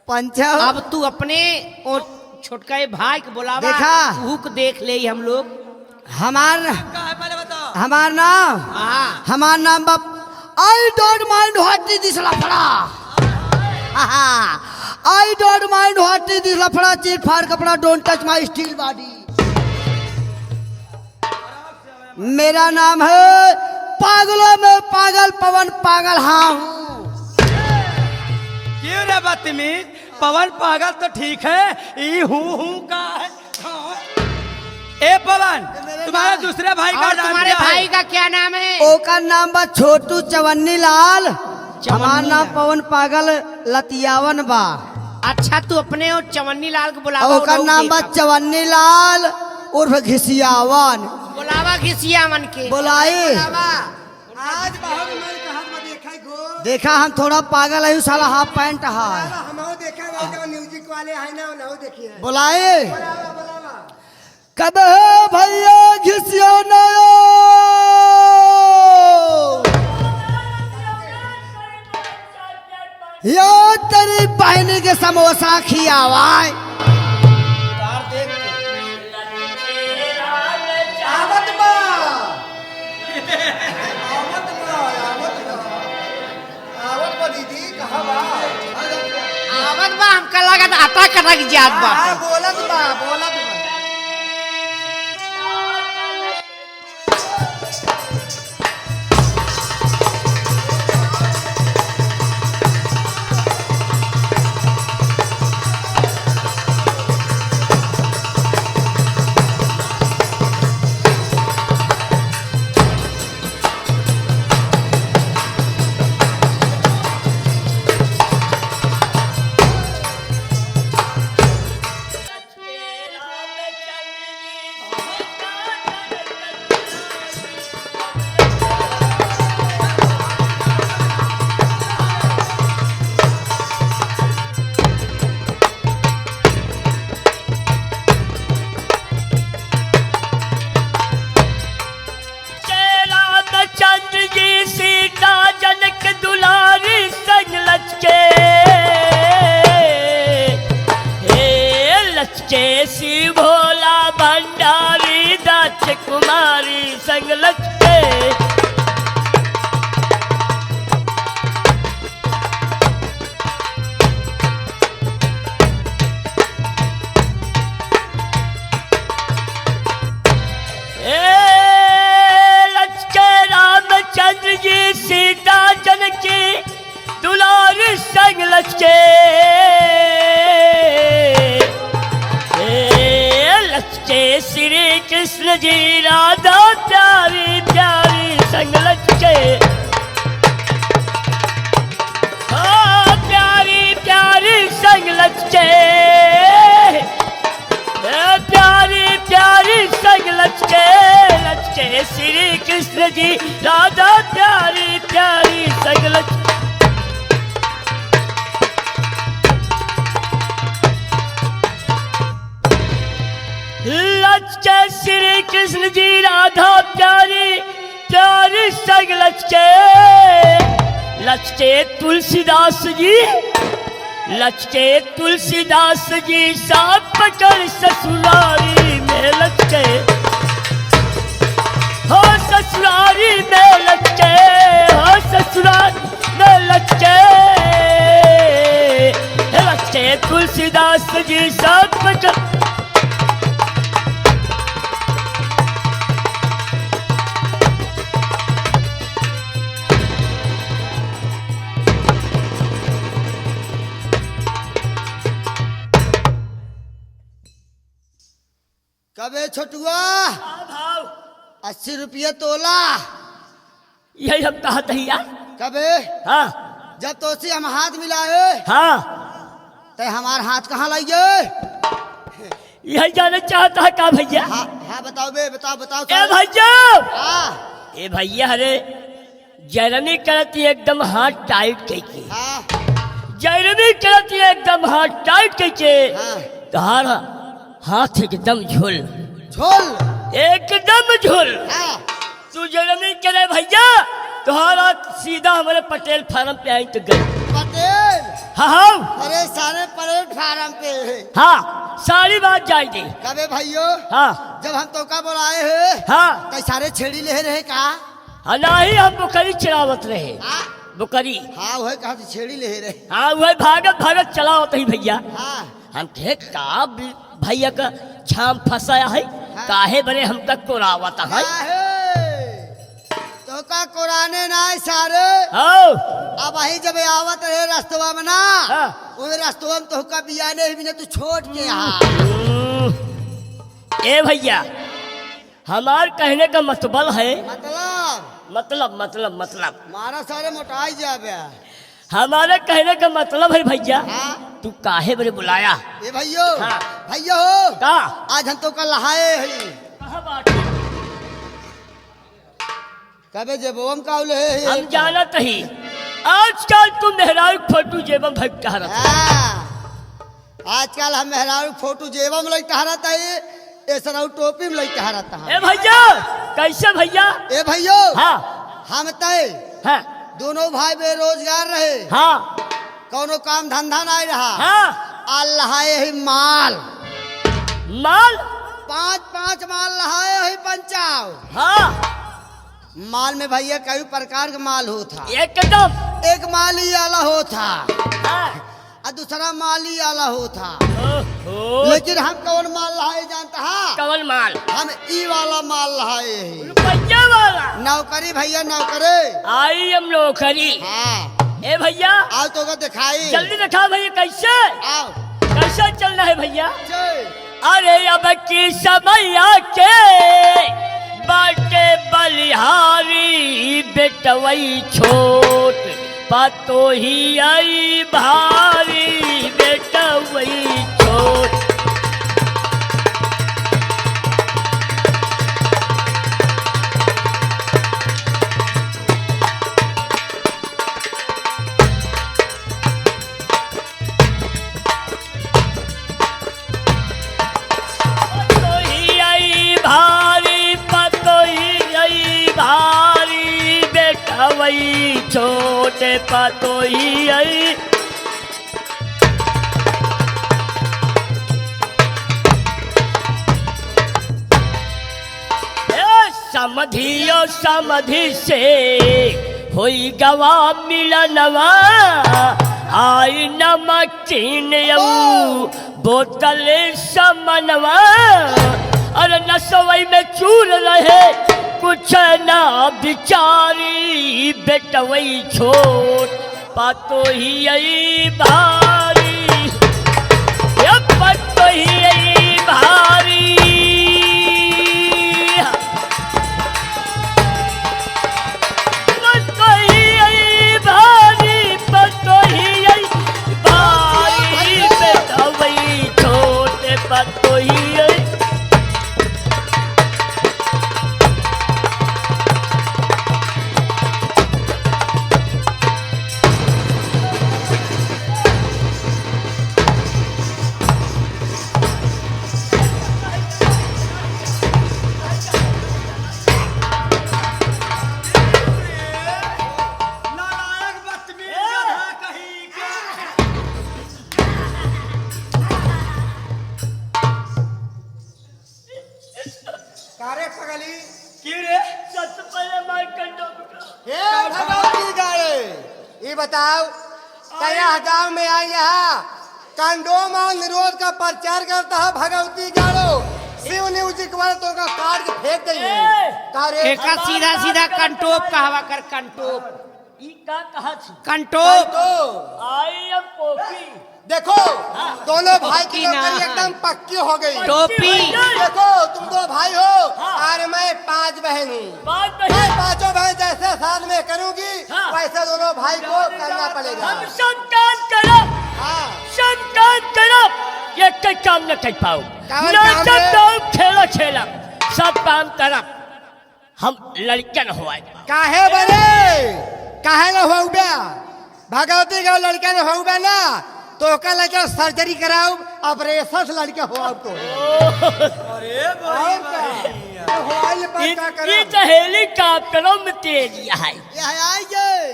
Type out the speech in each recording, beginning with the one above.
पंचा अब तू अपने और छोटका ये भाई के बुलावा। देखा। उहू के देख ले हम लोग। हमार का है पहले बताओ। हमार नाम, हाँ। हमार नाम बाप I don't mind what is this लफड़ा। I don't mind what is this लफड़ा, चीर फाड़ कपड़ा, don't touch my steel body. मेरा नाम है पागलों में पागल पवन पागल। हाँ हूँ। क्यों रे बदतमीज? पवन पागल तो ठीक है, ई हूँ हूँ का है? हाँ। ए पवन, तुम्हारे दूसरे भाई का और नाम तुम्हारे क्या है? भाई का क्या नाम है? ओकर नाम बा छोटू चवन्नी लाल। हमार नाम पवन पागल लतियावन बा। अच्छा, तू अपने और चवन्नी लाल के बुलावा। ओकर नाम बा चवन्नी लाल उर्फ घिसियावन। बुलावा घिसिया मन के। बोलाई। आज बहुत मन कहत बा देखै को। देखा, हम थोड़ा पागल है, साला हाफ पैंट है। हमहू देखे बा, जो म्यूजिक वाले है ना, उनहु देखिए। बोलाए। बोलावा, बोलावा। कब है भैया घिसियो नयो यो तेरी बहनी के समोसा खियावाए। आवत बा, आवत बा, आवत बा, आवत बा। दीदी, कहाँ बा? आवत बा, हमका लागत आता कटक जात बा। हाँ, बोलत बा, बोलत बा। रामचंद्र जी सीता जनक दुलारी संग लचके, हे लचके सी भोला भंडारी दक्ष कुमारी संग लचके। हे लचके रामचंद्र जी सीता जनकी दुलारी संग लचके, हे लचके श्री कृष्ण जी राधा प्यारी प्यारी संग लचके। हाँ, प्यारी प्यारी संग लचके, ए प्यारी प्यारी संग लचके, लचके श्री कृष्ण जी राधा प्यारी प्यारी संग लचके। लचके श्री कृष्ण जी राधा प्यारी प्यारी संग लचके, लचके तुलसीदास जी, लचके तुलसीदास जी साथ पकड़ ससुरारी में लचके, हो ससुरारी में लचके, हो ससुरारी में लचके, लचके तुलसीदास जी साथ पकड़। कबे छोटुआ, 80 रुपये तोला। यही हम कहते हैं यार। कबे? हाँ। जब तो से हम हाथ मिलाए ते हमार हाथ कहाँ लाइए? यही जाने चाहता है का भैया? हाँ हाँ, बताओ बे, बताओ बताओ। ए भैया। हाँ। ए भैया, अरे जरनी करती एकदम हाथ टाइट के। जरनी करती एकदम हाथ टाइट के। तुम्हारा हाथ एकदम झोल। झोल। एकदम झोल। तू जरनी करे भैया, तुम्हारा सीधा हमारे पटेल फार्म पे आई तो गए। पटेल? हाँ हाँ। अरे सारे काम पे। हाँ सारी बात जाई दे। कबे भाइयों? हाँ। जब हम तोका बुलाए है। हाँ। तो सारे छेड़ी ले रहे का? हाँ, नहीं हम बकरी चलावत रहे। हाँ? बकरी। हाँ वही कहा छेड़ी ले रहे। हाँ वही भागत भागत चलावत ही भैया। हाँ। हम कहे का भैया का छाम फंसाया है। हाँ। काहे बने हम तक कोरावत है। तो का कोराने ना सारे। हाँ। अब वही जब आवत रहे रास्तवा में ना। हाँ। उन रास्तवा में तो का बियाने ही बिना तू छोड़ के आ। ए भैया हमार कहने का मतलब है। मतलब मतलब मतलब मतलब मारा सारे मोटाई जाबे। हमारे कहने का मतलब है भैया। हाँ? तू काहे बरे बुलाया? ए भैयो। हाँ। भैयो हो का आज हम तो कल नहाए हैं। कबे जेबोम काउले है। हम जानत ही आजकल तू मेहरारू फोटो जेबम भग रहा। हाँ। आजकल हम मेहरारू फोटो जेबम लग रहता है, ऐसा टोपी में लग रहता है। ए भैया कैसे भैया? ए भैयो। हाँ। हम तय हाँ। दोनों भाई बेरोजगार रहे। हाँ। कोनो काम धंधा नहीं रहा। हाँ। अल्लाह ही माल माल पांच पांच माल लहाए ही पंचाव। हाँ। माल में भैया कई प्रकार का माल होता। एकदम एक माली आला होता। हाँ। और दूसरा माली आला होता। लेकिन हम कौन माल लहाए जानता है? कौन माल? हम ई वाला माल लहाए हैं। रुपया वाला। नौकरी भैया नौकरी। आई हम नौकरी। हाँ। ए भैया आओ तो दिखाई जल्दी दिखा भैया कैसे। आओ कैसे चलना है भैया? अरे अब की समैया के बाटे बलिहारी बेटवई छोट पातो ही आई भारी बेटवई छोट। छोटे पातो ही आई। समधियो समधि से होई गवा मिलनवा आई नमकीन बोतल समनवा। अरे नसवई में चूर रहे कुछ ना बिचारी बेटवई छोट पातो ही आई भारी। पातो ही आई भारी। पातो ही आई भारी। पातो ही आई भारी बेटवई छोट पातो ही आई। बताओ तया गांव में आई यहाँ कंडोम और निरोध का प्रचार करता है भगवती गाड़ो शिव न्यूज तो का काट के फेंक देंगे। एक सीधा सीधा कंटोप कहवा कर कंटोप। ई का कहा छी? कंटोप। आई अब पोकी। देखो दोनों भाई की नौकरी एकदम पक्की हो गई। टोपी। देखो तुम दो भाई हो और मैं 5 बहन हूँ। मैं पांचों बहन जैसे साथ में करूँगी वैसे दोनों भाई को करना पड़ेगा। हम सब काम करो। हाँ। सब काम करो ये कोई काम न कर पाओ। खेला खेला सब काम करब हम लड़कन हुआ। काहे बने काहे न होबे भगवती का लड़का न होबे ना तो ओका लड़का सर्जरी कराओ ऑपरेशन से लड़का हो तो। अरे भाई ये तो हेलीकॉप्टरों में तेज है। ये आई गए।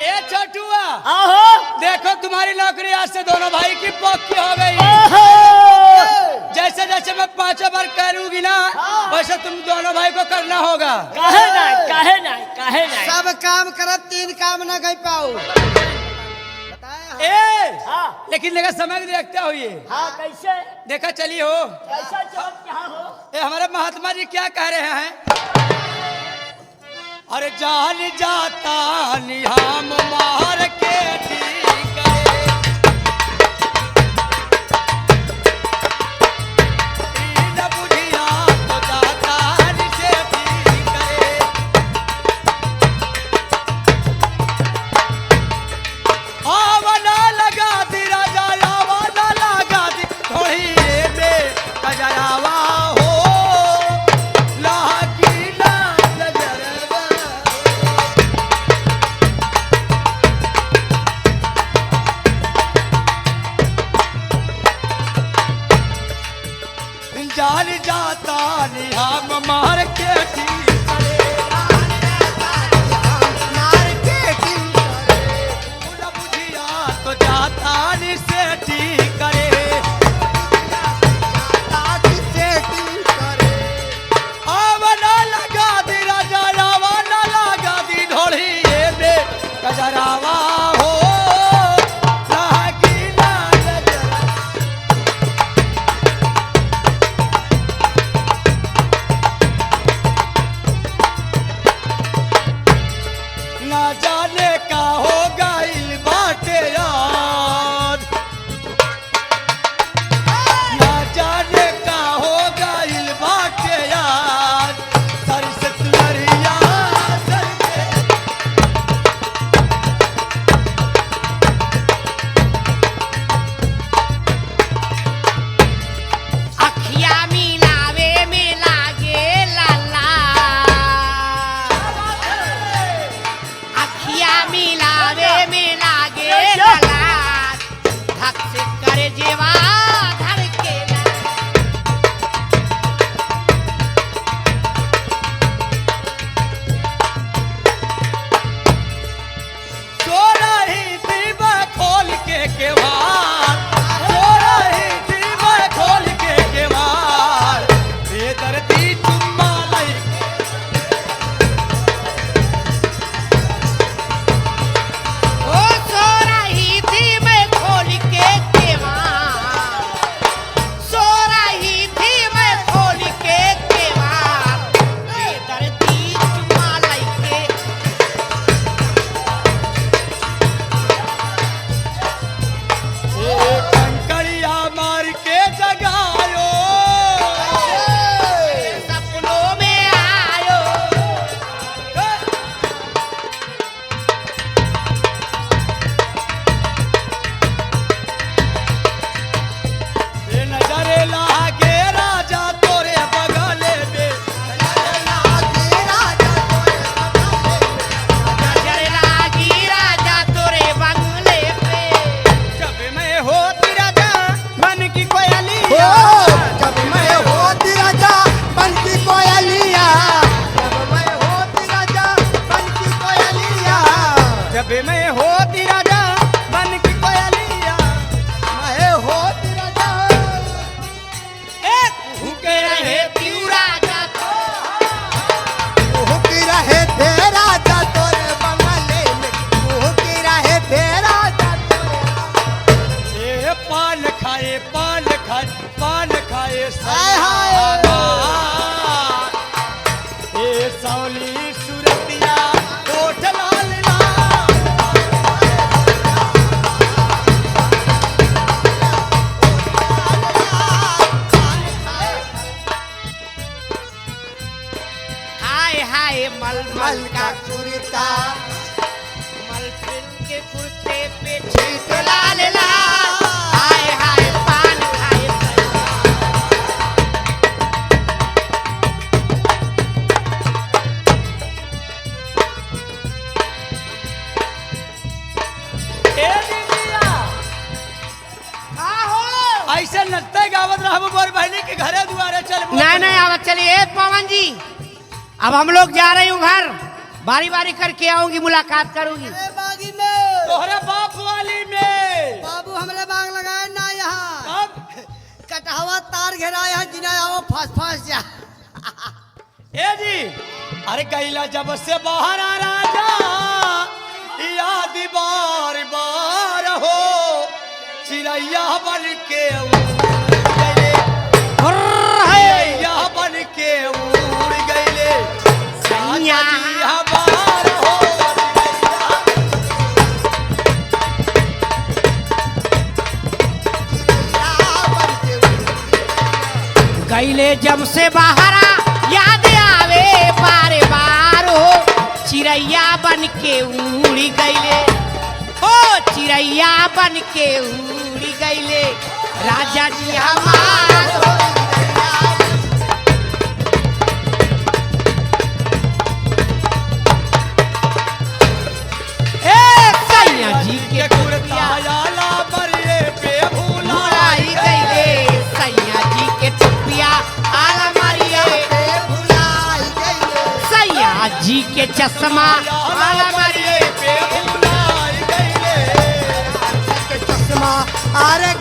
ए छोटुआ, आहो। देखो तुम्हारी नौकरी आज से दोनों भाई की पक्की हो गई। ओहो। जैसे जैसे मैं पांचों बार करूंगी ना, वैसे तुम दोनों भाई को करना होगा। काहे ना, काहे ना, काहे ना। सब काम करब, तीन काम ना कर पाऊ। ए हाँ। लेकिन देखा समय देखते हुए। हाँ, कैसे? देखा चली हो। कैसा चमक यहाँ हो? ए हमारे महात्मा जी क्या कह रहे हैं? अरे जान जाता निहाम मार के ठीक करे। ई न बुझिया तो जाता से ठीक करे। आवाना लगा दी राजा, आवाना लगा दी थोड़ी में कजरावा हो लागी ना नजरवा। जान जाता निहाम मार के ठीक करे। न बुझिया तो जाता नि से ठीक करे। आवाना लगा दी राजा, आवाना लगा दी ढोली में कजरावा हो लागी ना नजर। ना जाने का हो गइल बाटे यार, ना जाने का हो गइल बाटे यार, सरसत नरिया सर के। अखिया मिलावे में लागे लाला, अखिया मिलावे में लागे लाला, धक से करे जेवा धर के ला। चोरा ही दीवा खोल के केवार, चोरा ही दीवा खोल के केवार, बेदर्दी चुम्मा लई। ओ सो रही थी मैं खोल के केवाड़, सो रही थी मैं खोल के केवाड़, बेदर्दी चुम्मा लईके। ए कंकड़िया मार के जगायो, सपनों में आयो। ए नजरे लागे राजा तोरे बगले में, नजर लागी राजा तोरे बंगले पे। जब मैं होती राजा मन की कोयलिया, जब मैं होती राजा बन की कोयलिया, जब मैं होती राजा बन की कोयलिया, जब मैं होती राजा मन की कोयलिया, मैं होती राजा। भूखे रहे क्यों राजा तो की रहे थे राजा तोरे बंगले में, की रहे थे राजा तोरे। ए पान खाए, पान खाए, पान खाए हाय हाय। ए सौली सुरतिया ओठ लाल लाल। हाय हाय मलमल मल का का कुर्ता, मलमल के कुर्ते पे छीट लाल लाल, हाय हाय पान खाए। ए दीदिया, का हो? ऐसे नचते गावत रहबो बोर बहनी के घरे दुआरे चल। नहीं नहीं, अब चलिए पवन जी, अब हम लोग जा रहे हूँ घर, बारी बारी करके आऊंगी, मुलाकात करूंगी। अरे बागी तोहरे बाप वाली में। बाबू हमरे बाग लगाए ना यहाँ। अब कटहवा तार घेराए है जिना आओ फंस फंस जा। ए जी, अरे गैला जब से बाहर आ राजा याद बार बार हो चिड़ैया बन के उड़ गइले। चिड़ैया बन के उड़ गइले। राजा जी हमार हो चिड़ैया। गईले जब से बाहरा याद आवे बार बार हो चिड़ैया बन के उड़ गईले हो चिड़ैया बन के उड़ गईले राजा जी हमार हो। ए सैया जी के कुर्ता आला बरिए पे भूला भुलाई गईले सैया जी के टोपिया आला मारिए सैया जी के चश्मा आला मारिए पे भूलाई गइले। चश्मा अरे